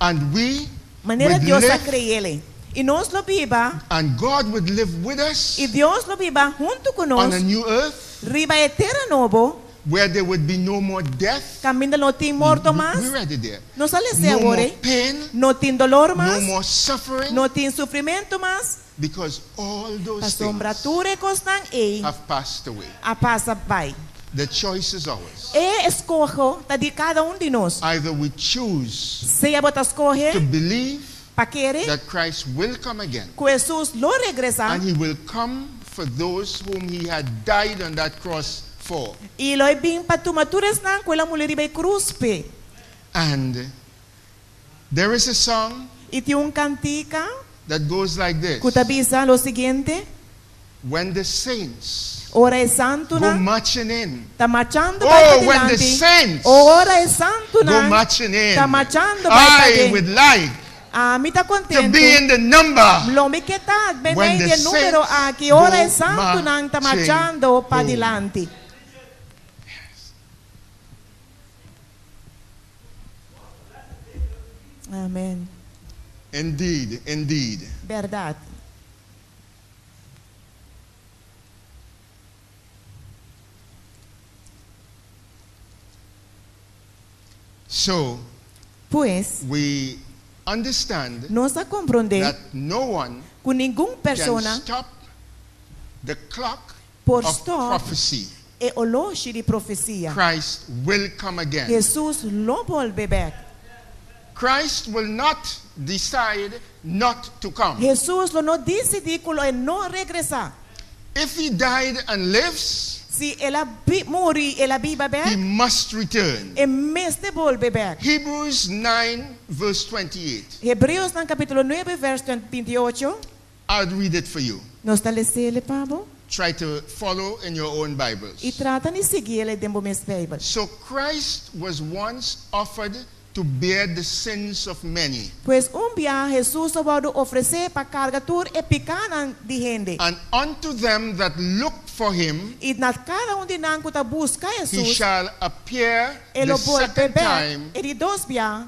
And we Manera would Dios a live, kre'é. I nos lo biba, and God would live with us i Dios lo biba huntu ku on nos a new earth riba e tera nobo, where there would be no more death. kaminda no tin morto We, mas. we read it there. Nos a les'é No awor, more eh? pain, No tin dolor no mas, more suffering, no tin sufrimentu mas. because all those Pasobra things tur e kosnan ei have passed away. a pasa bai. The choice is ours. E eskoho ta di kada un di nos. Either we choose Sea bo ta skohe to believe pa kere that Christ will come again, ku Hesus lo regresá and he will come for those whom he had died on that cross for. i lo e bin pa tuma tur esnan ku el a muri riba e krus p'e. And there is a song I tin un kantika that goes like this. ku ta bisa lo siguiente, When the saints Ora e go santunan marching in, ta marchando bai oh, when the padilanti. saints Ora e go santunan marching in, ta marchando bai I paden. would like Ami ta to kontentu. be in the number Lo mi ke ta when meimei the di e número saints aki. Ora go e santunan ta marching marchando home. padilanti. Amèn. Indeed, indeed. Bèrdat. So Pues, we understand nos a komprondé that no one ku ningun can persona stop the clock por of stòp prophecy. e oloshi di profesia. Christ will come again. Hesus lo bolbe bèk. Christ will not decide not to come. Hesus lo no disidí ku lo e no regresá. If he died and lives, Si el a muri, el a biba he bèk, must return. e mester bolbe bèk. Hebrews 9, verse 28. Hebreonan kapítulo 9, verso 28. I'll read it for you. Nos ta les'é pa bo. Try to follow in your own Bibles. I trata di sigui den bo mes Beibel. So Christ was once offered to bear the sins of many, Pues un bia Hesus a wòrdu ofresé pa karga tur e pikánan di hende. and unto them that look for him, I na kada un di nan ku ta buska he Hesus, shall appear e the lo bolbe second bèk time e di dos bia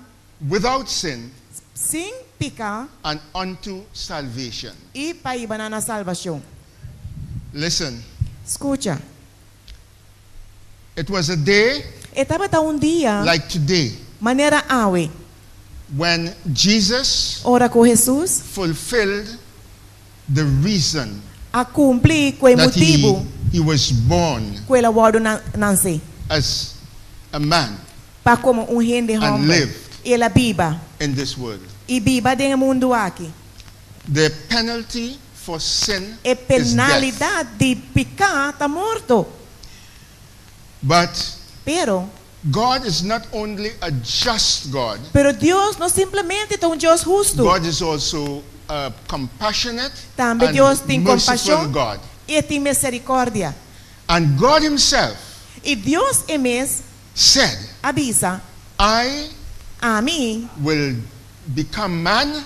without sin sin piká and unto salvation. i pa hiba nan na salbashon. Listen, Skucha. it was a day E tabata un dia like today manera awe, when Jesus ora ku Hesus fulfilled the reason a kumpli ku e that he, motibu he was born ku el a wòrdu nase as a man pa komo un hende and hòmber. lived I el a biba in this world. i biba den e mundu aki. The penalty for sin E is death. penalidat di piká ta morto. But Pero, God is not only a just God, pero Dios no simplemente ta un Dios hustu. God is also a compassionate Tambe and Dios tin merciful kompashon God. i tin miserikòrdia. And God Himself I Dios e mes said, a bisa, I Ami will become man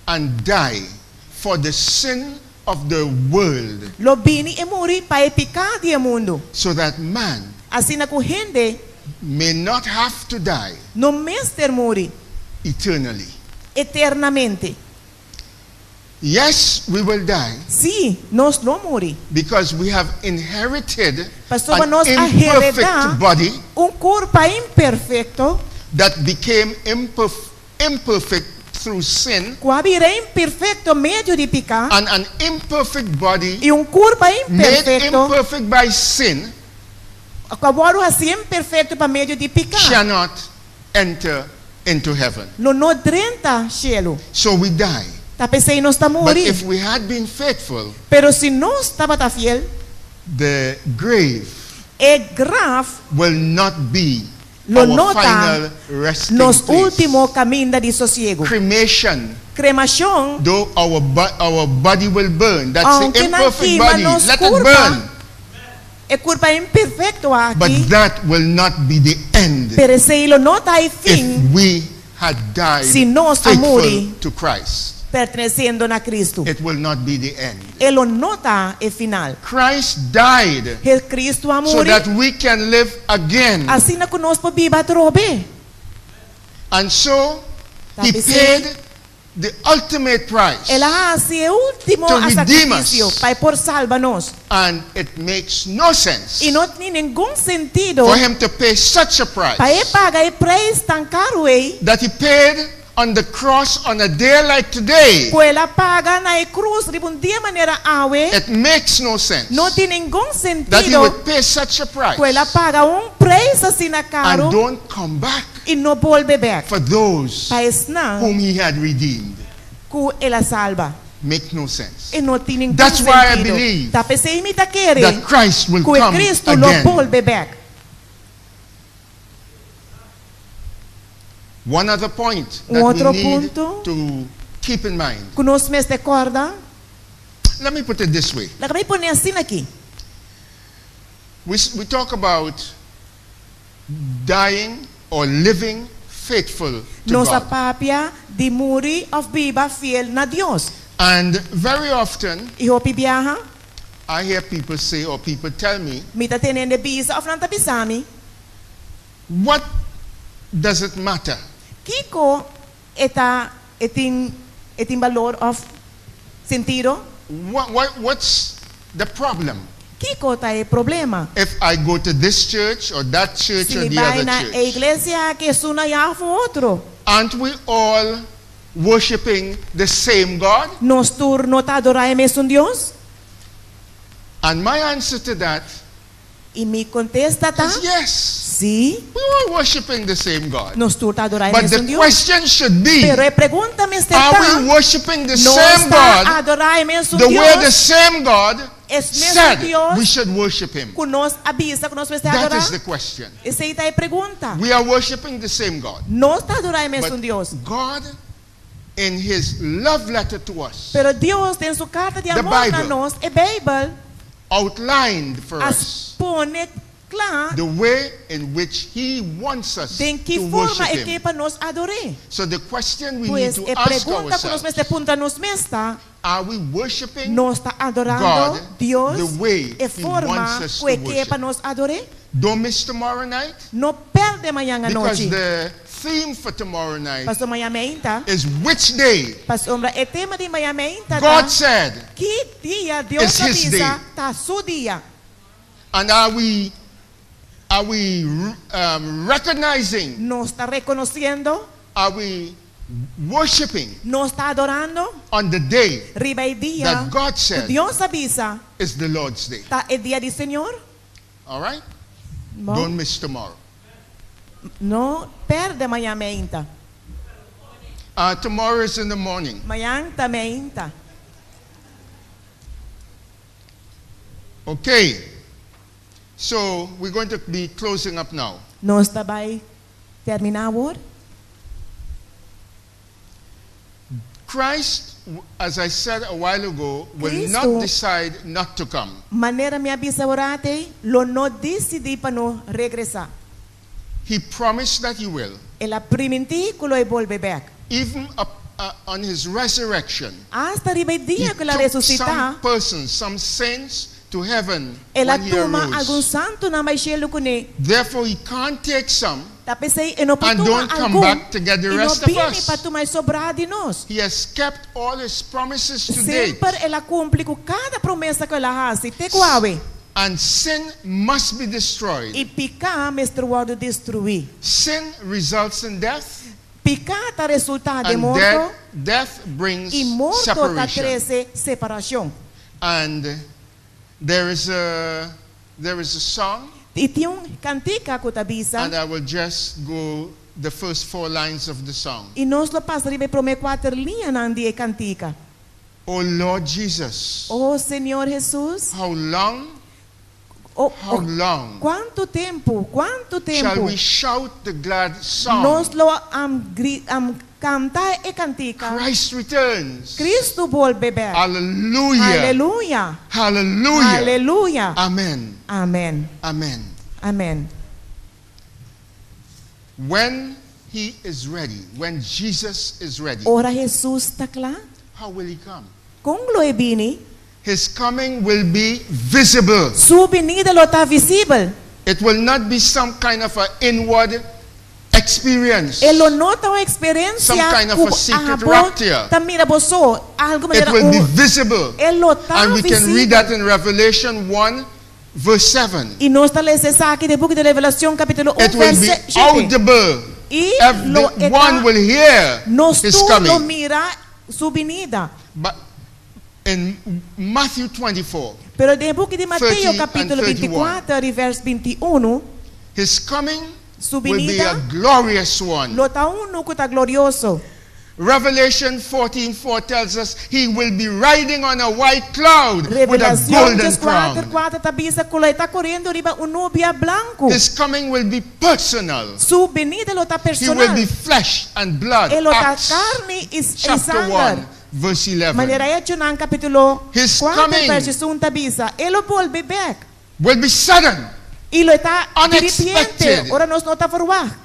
and die for the sin of the world lo bini i muri pa e piká di e mundu. so that man Asina ku hende may not have to die no mester muri eternally. eternamente. Yes, we will die Sí, nos lo muri. because we have inherited Pasobra an nos a imperfect heredá body un kurpa imperfekto that became imperfect through sin ku a bira imperfekto medio di piká and an imperfect body i un kurpa made imperfekto imperfect by sin ku a wòrdu hasí imperfekto pa medio di piká cannot enter into heaven. lo no drenta shelu. So we die. Ta p'esei nos ta But muri. if we had been faithful, Pero si nos tabata fiel, the grave e graf will not be Lo our no ta final resting nos place. último kaminda di sosiegu. Cremation, Kremashon, though our, bo- our body will burn, that's the Aunke nan imperfect kima body, nos let it kurpa, burn. e kurpa imperfekto But aki, that will not be the end pero esei lo no ta e if fin we had died Si nos a faithful muri. to Christ. pertenesiendo na Kristu. It will not be the end. E lo no ta e final. Christ died Kristu a so muri, that we can live again. asina ku nos por biba atrobe. And so he Ta p'esei. paid the ultimate price. El a hasi e último To redeem us. sakrifisio pa e por salba nos. And it makes no sense I no tin ningun sentido for him to pay such a price pa e paga e preis tan karu ei that he paid on the cross on a day like today. ku el a paga na e krus riba un dia manera awe. It makes no sense No tin ningun that he sentido would pay such a price ku el a paga un preis asina and karu don't come back i no bolbe bèk. for those Pa esnan whom he had redeemed. ku el a salba. Make no sense. E no tin ningun That's why I sentido. believe Ta p'esei mi ta kere That Christ will ku come Kristu lo again. bolbe bèk. One other point Un that otro we need punto. to keep in mind. Ku nos mester kòrda. Let me put it this way. Laga mi pone asina aki. We talk about dying or living faithful to Nos a God. papia di muri òf biba fiel na Dios. And very often, I hopi biaha, I hear people say or people tell me, mi ta tende hende bisa òf nan ta bisa mi. what does it matter? Kiko e ta e tin e tin balor òf sentido? What's the problem Kiko ta e problema? if I go to this church or that church Si or mi the bai other na church? e iglesia aki esun aya òf otro. Aren't we all worshiping the same God? Nos tur no ta adorá e mesun Dios? And my answer to that I mi kontesta ta is yes. Sí, We are worshiping the same God. nos tur ta adorá e But mesun the Dios. question should be, Pero e pregunta mester are ta, we worshiping the nos same ta God adorá e mesun the way the Dios same God E mesun said Dios we should worship him? ku nos a bisa ku nos mester That adorá? is the question. Esei ta e pregunta. We are worshiping the same God. Nos ta adorá e mesun But Dios. God, in his love letter to us, Pero Dios, den su karta di The amor na Bible. nos, e Beibel, outlined for a us pone kla the way in which he wants us den ki to forma worship e him. ke pa nos ador'é. So the question we need Pues to e ask pregunta ku nos ourselves, mester puntra nos mes ta, are we worshiping nos ta adorando God Dios the way e he forma wants us ku e to ke worship? pa nos ador'é? Don't miss tomorrow night, No pèrdè mañan because anochi. the theme for tomorrow night Pasobra mañan mainta, is which day pasobra e tema di mañan mainta God ta said, ki dia Dios It's a his bisa day. ta su dia. And are we recognizing, Nos ta rekonosiendo, are we worshiping nos ta adorando on the day riba e dia that God ku said Dios a bisa is the Lord's day? ta e dia di Señor? All right? No, Don't miss tomorrow. no pèrdè mañan mainta. Tomorrow is in the morning. Mañan ta mainta. Okay. So we're going to be closing up now. Nos ta bai terminá awor. Christ, as I said a while ago, will Cristo- not decide not to come. Manera mi a bisa un ratu, lo no disidí pa no regresá. He promised that he will. El a primintí ku lo e bolbe bèk. Even up, on his resurrection, Asta riba e he dia ku el a took resusitá, some persons, some saints to heaven el a when he tuma arose. algun santunan bai shelu kuné. Therefore, he can't take some Ta p'esei e no por and tuma don't come algun back to get the i no rest of bini us. pa tuma e sobrá di nos. He has kept all his promises to date. Semper el a kumpli ku kada promesa ku el a hasi, te ku awe. And sin must be destroyed. I piká mester wòrdu destruí. Sin results in death, Piká ta resultá den and morto death brings i morto ta separation. trese separashon. And there is a song, I tin un kantika ku ta bisa and I will just go the first four lines of the song. i nos lo pasa riba e promé kuater liñanan di e kantika. O Lord Jesus, O Señor Hesus, how long O, How o, long kuantu tempu, kuantu shall tempu we shout the glad song? nos lo um, gri, um, kanta e kantika. Christ returns. Kristu bolbe bèk. Hallelujah. Aleluya. Hallelujah. Aleluya. Amen. Amèn. Amen. Amèn. When he is ready, when Jesus is ready, Ora Hesus ta kla, how will he come? kon lo e bini? His coming will be visible. Su binida lo ta visibel. It will not be some kind of an inward experience. E lo no ta un eksperensia Some kind of ku a secret abo rapture. ta mira bo so, algu It manera will be un visible. e lo ta And we can read visibel. that in Revelation 1, verse 7. I nos ta lesa esaki den buki di Revelashon kapítulo 1 It will be verse 7. audible. I lo Everyone e ta will hear nos his tur lo coming. mira su binida. But in Matthew 24, Pero den buki di Mateo 30 and kapítulo 31, 24 verse 21, his coming su will be a binida glorious one. lo ta unu ku ta glorioso. Revelation 14:4 tells us he will be riding on a white cloud with a Revelashon golden 4, crown. 4 ta bisa ku lo e ta koriendo riba un nubia blanku. His coming will be personal. Su binida lo ta He will personal. be flesh and blood. E lo ta Acts karni i, i chapter sanger. 1, verse 11. Manera Echonan kapítulo His 4 coming verso 1 ta bisa. E lo bolbe bèk. will be sudden. I lo ta Unexpected. diripiente. Ora nos no ta verwacht.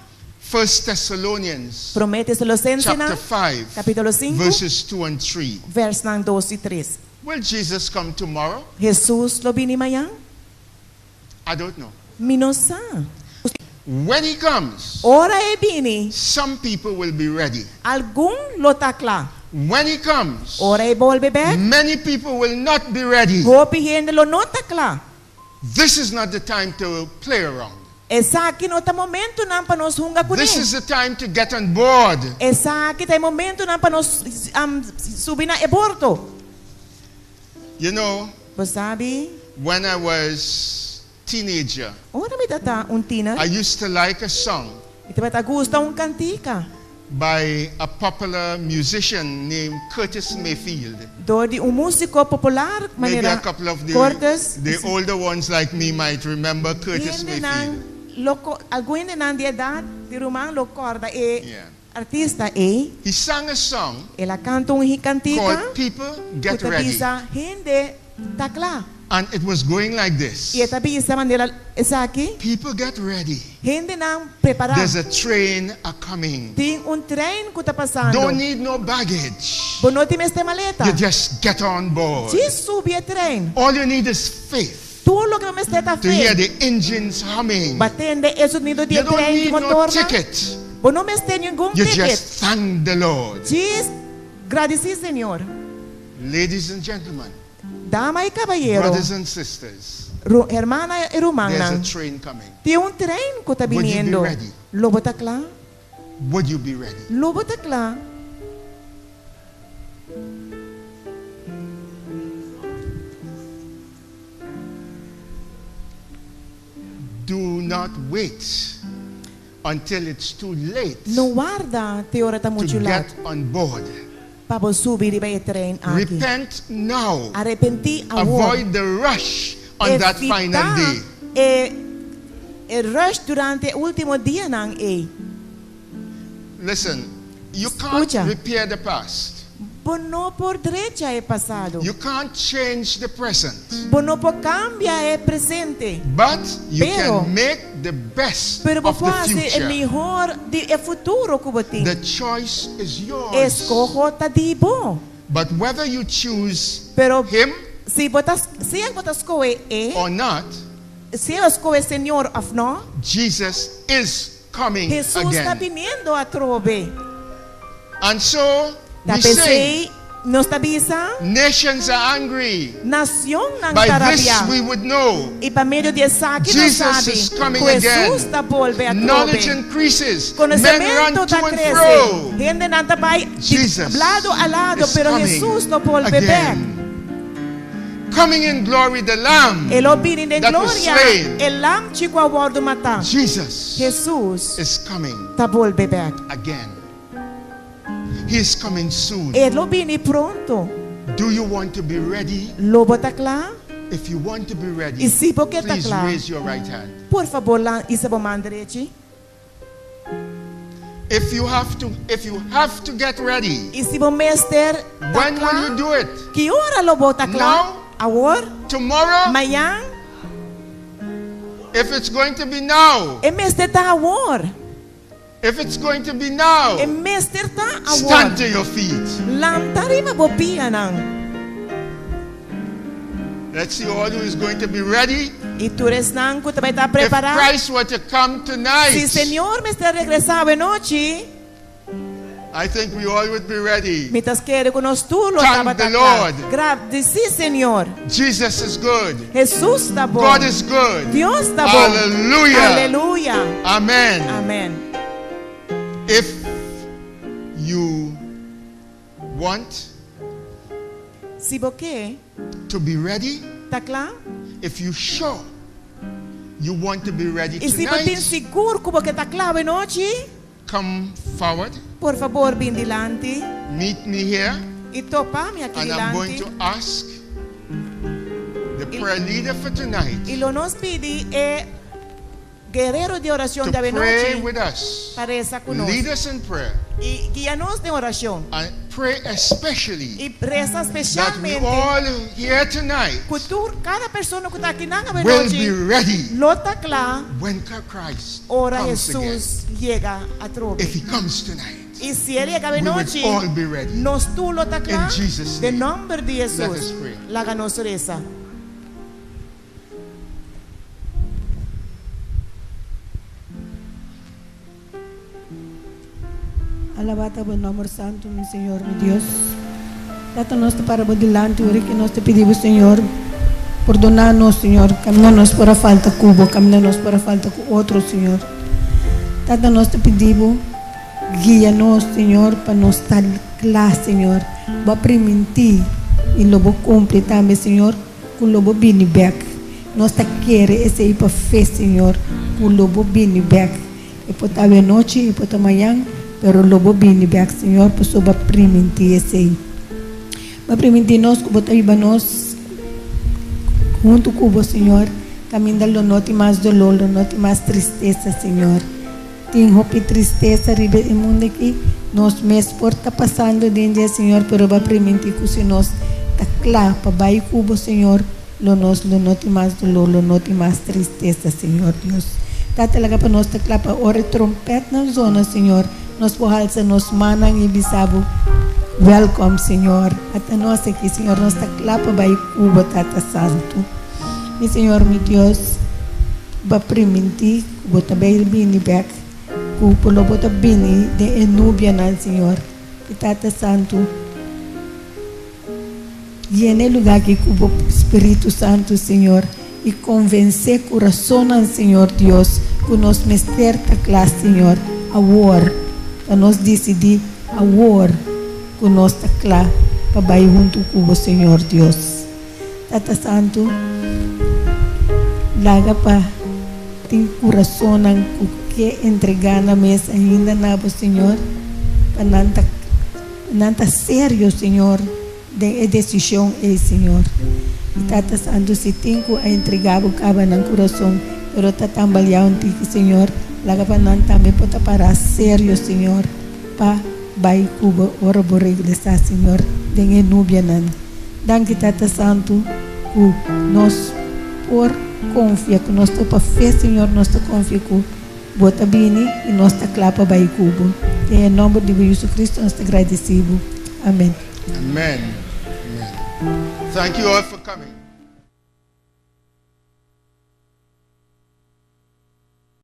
1 Thessalonians Promé chapter Tesalonisensenan 5, kapítulo 5 verses 2 and 3. versonan 2 i 3. Will Jesus come tomorrow? Hesus lo bini mañan? I don't know. Mi no sa. When he comes, Ora e bini, some people will be ready. algun lo ta kla. When he comes, Ora e bolbe bèk, many people will not be ready. hopi hende lo no ta kla. This is not the time to play around. Esaki no ta momentonan pa nos hunga This kuné. is the time to get on board. Esaki ta e momentonan pa nos um, subi na e bordo. You know, Bo sabi, when I was teenager, ora mi tabata un tiener, I used to like a song mi tabata gusta un kantika. by a popular musician named Curtis Mayfield. Dor di un músiko popular, Maybe a manera couple of the, Curtis. the older ones like me might remember Curtis Hende Mayfield. nan lo ko, algun hendenan di edat di ruman lo kòrda e Yeah. artista ei. He sang a song El a kanta un kantika called People Get ku ta Ready. bisa hende ta kla. And it was going like this. I e ta bisa manera esaki, People get ready. hendenan prepará. There's a train a coming. Tin un trein ku ta pasando. Don't need no baggage. Bo no tin mester maleta. You just get on board. Djis subi e trein. All you need is faith Tur loke bo mester ta to hear fe. the engines humming. Pa tende e sonido di You don't trein di need no motor. ticket. Bo no mester ningun You ticket. just thank the Lord. Djis gradisí Señor. Ladies and gentlemen, Dama i kabayero, brothers and sisters, ru, hermana i there's a rumannan, train coming. tin un trein ku ta Would you be biniendo. ready? Lo bo ta kla? Would you be ready? Lo bo ta kla? Do not wait until it's too late No warda te ora ta to muchu lat get on board. pa bo subi riba e trein aki. Repent now. Arepentí awor. Avoid the rush on that final day. E, e rush durante e último dianan ei. Listen, you can't Skucha. repair the past. Bo no por drecha e pasado. You can't change the present. Bo no por kambia e presente. But you Pero- can make the best Pero bo of the por hasi e future. mihó di e futuro ku bo tin. The choice is yours. Eskoho ta di bo. But whether you choose Pero him si bo ta si bo ta skohe e, or not, si bo skohe Señor òf no, Jesus is coming Hesus ta again. biniendo atrobe. And so Ta we sing, p'esei nos ta bisa, nations are angry. nashonnan By ta this rabia. we would know I pa medio di esaki nos Jesus sabi is coming ku Hesus again. ta bolbe Knowledge atrobe. increases. Men run Konosementu to ta and krese. fro. Hendenan ta bai di Jesus lado a lado, is pero coming Hesus lo bolbe bèk. again. Coming in glory, the Lamb. E lo bini den That was gloria, slain. e lamchi ku a wòrdu matá. Jesus Hesus is coming ta bolbe bèk. again. He is coming soon. E lo bini pronto. Do you want to be ready Lo bo ta kla? If you want to be ready, I si bo ke ta please kla, raise your right hand. por fabor lan hisa bo man drechi. If you have to, if you have to get ready, I si bo mester ta when will kla, you do it? ki ora lo bo ta kla? Now? Awor? Tomorrow? Mañan? If it's going to be now, E mester ta awor. if it's going to be now, E mester ta awor. stand to your feet. Lanta riba bo pianan. Let's see all who is going to be ready. I tur esnan ku ta bai ta If prepará. Christ were to come tonight, Si Señor mester regresá awe nochi, I think we all would be ready. mi ta kere ku nos tur lo Thank tabata the kla. Lord. Gradisí Señor. Jesus is good. Hesus ta bon. God is good. Dios ta bon. Hallelujah. Aleluya. Amen. Amèn. If you want Si bo ke to be ready, ta kla, if you sure you want to be ready i si bo tin tonight, sigur ku bo ke ta kla awe nochi, come forward, por fabor bin dilanti meet me here, i topa mi aki and I'm going dilanti. to ask the prayer leader for tonight I lo nos pidi e guerero di orashon to di awe pray nochi with us, pa resa ku nos. lead us in prayer, I guia nos den orashon. and pray especially I resa that we spesialmente all here tonight ku tur kada persona ku ta akinan awe will be nochi ready lo ta kla when Christ ora comes again. Hesus yega atrobe. If he comes tonight, I si e yega awe we would nochi, all be ready. nos tur lo ta kla. In Jesus' Den name. nòmber di Let Hesus, us pray. laga nos resa. Alabá ta bo nòmber santu, mi Señor, mi Dios. Tata, nos ta para bo dilanti ora ki nos ta pidi bo, Señor, pordoná nos, Señor, kaminda nos por a falta ku bo, kaminda nos por a falta ku otro, Señor. Tata, nos ta pidi bo, guia nos, Señor, pa nos ta kla, Señor. Bo a primintí i lo bo kumpli tambe, Señor, ku lo bo bini bèk. Nos ta kere esei pa fe, Señor, ku lo bo bini bèk. E por ta awenochi, e por ta mañan, pero lo bo bini bek, Señor, pasobra bo a primintí esei. Bo a primintí nos ku bo ta yuba nos huntu ku bo, Señor, kaminda lo no tin mas doló, lo no tin mas tristesa, Señor. Tin hopi tristesa riba e mundu aki, nos mes por ta pasando den dje, Señor, pero bo a primintí ku si nos ta kla pa bai ku bo, Señor, Lo nos lo no tin mas dolor, lo no tin mas tristesa, Señor Dios. Tata, laga pa nos ta kla pa ora e trompetnan zona, Señor, nos por halsa nos mannan i bisa Bo, Welkom, Señor. Ata nos aki, Señor, nos ta kla pa bai ku Bo, Tata Santu. Mi Señor, mi Dios, Bo a primintí ku Bo ta bai bini bek, ku Bo lo Bo ta bini den e nubianan, Señor. I Tata Santu, Yena e lugá aki ku bo Spiritu Santu, Señor, i konvensé kurasonnan, Señor Dios, ku nos mester ta kla, Señor, awor, pa nos disidí awor ku nos ta kla pa bai huntu ku bo, Señor Dios. Tata Santu, laga pa tin kurasonnan ku ke entregá nan mes ainda na bo, Señor, pa nan ta. Nan ta serio, Señor, den e decision ey, Señor. Y Tata Santo, si tin cu a entrega Bo caba nan curason, pero ta tambaleá un tiki, Señor, laga pa nan tambe por ta pará serio, Señor, pa bay cu Bo ora Bo regresa, Señor, den e nubianan. Danki, Tata Santo, cu nos por confia, cu nos ta pa fe, Señor, nos ta confia cu. Bo ta bini i nos ta kla pa bai ku bo. Den e nòmber di bo JesuCristo nos ta gradisí bo. Amen. Amen. Amen. Thank you all for coming.